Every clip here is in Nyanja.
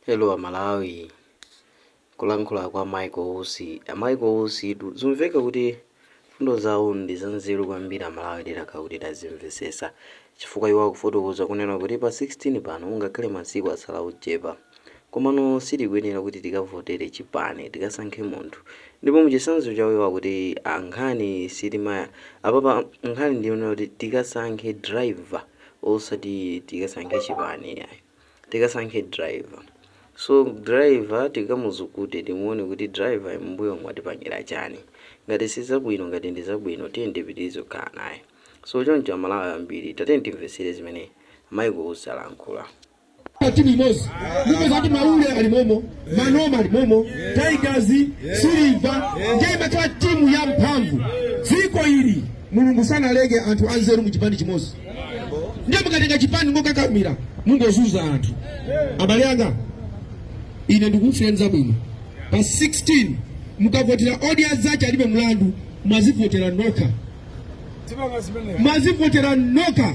Hello Amalawi, kulankhula kwa Michael Usi. A Michael Usi tu zimveka kuti fundo zawo ndi zanzeru kwambiri Amalawi titakhala kuti tazimvesesa, chifukwa iwo akufotokoza kunena kuti pa 16 pano ungakhale masiku atsala ochepa, komano sitikuyenera kuti tikavotere chipani, tikasankhe munthu. Ndipo muchitsanzo chawo iwo akuti nkhani sitima apapa, nkhani ndiyonena kuti tikasankhe driver osati tikasankhe chipani yayi, tikasankhe driver. So driver tikamuzukute, timuone kuti driver mbuyo mwatipangira chani. Ngati sizabwino, ngati ndi zabwino, tiye ndipitirize kukhala naye. So choncho Amalawi ambiri tatiyeni timvesere zimene Michael Usi alankhula. Timu imodzi mupeza kuti Maule ali momo, Manoma ali momo, Tigers, Silver, ndiye imakhala timu ya mphamvu. Dziko ili Mulungu sanalenge anthu anzeru mu chipani chimodzi, ndiye mukatenga chipani ngokakamira mungozunza anthu. Abale anga, ine ndikufunirani zabwino. Pa 16 mukavotera Odya Zake Alibe Mlandu, mwazivotera nokha, mwazivotera nokha.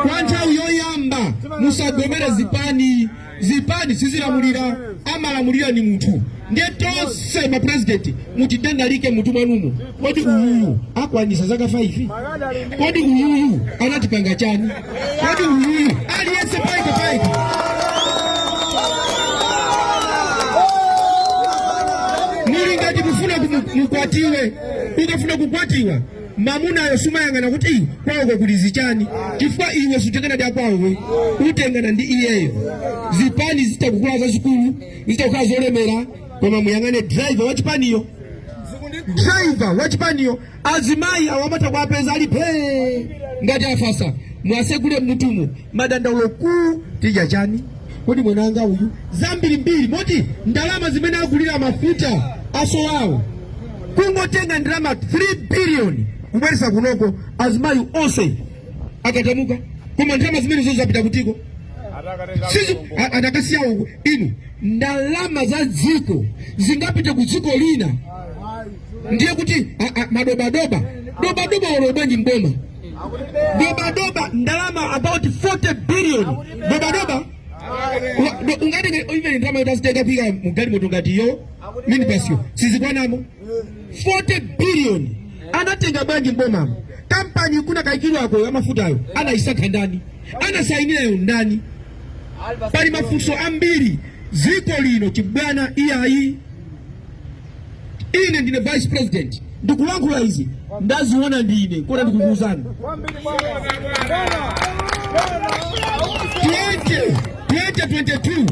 Kwa nthawi yoyamba musagomere zipani. Zipani sizilamulira, amalamulira ni munthu. Ndiye tonse mapurezidenti mutidandalike mutu mwanumo. Kodi uyuyu akwanisa zaka 5? Kodi uyuyu anatipanga chani? Kodi uyuyu? Aliyense paika paika muli ngati kufuna mukwatiwe. Ukafuna kukwatiwa, mamunayo sumayang'ana kuti "Ii, kwawoko kuli zichani," chifukwa iwe sutengana ndi akwawowe, utengana ndi iyeyo. Zipani zitakukula zazikulu, zitakukhala zolemera, koma muyang'ane driver wa chipaniyo, driver wa chipaniyo. Azimayi awo amatha kuwapeza ali phee ngati afasa, mwasegule mmutumu madandaulo ku tidya chani, kodi mwananga uyu, zambirimbiri, moti ndalama zimene agulira mafuta asowawo, kungotenga ndalama 3 billion kubweresa kunoko, azimayi onse akatamuka. Koma ndalama zimenezo zapita kutiko? Atakasiya uku. Inu, ndalama za dziko zingapite ku dziko lina? Ndiye kuti madobadoba dobadoba olo bwanji mboma dobadoba, ndalama about 40 billion dobadoba. Ungatenge even ndalama yotazitenga kuika mugalimoto ngati yo minibus yo sizikwanamo. 40 billion anatenga bwanji mbomamo? Kampani kuna kaikidwako ya mafutayo anayisankha ndani? Anasayinirayo ndani? Pali mafunso ambiri dziko lino. Chibwana iyayi. Ine ndine vice president, ndikulankhula izi ndaziona ndine kona ndikukuuzani. 20 2022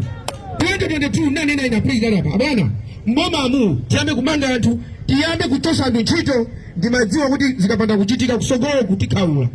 2022 nanena ina president apa, abwana, mbomamu tiyambe kumanga anthu, tiyambe kuchosa anthu ntchito. Ndimadziwa kuti zikapanda kuchitika kusogolo kutikhaula.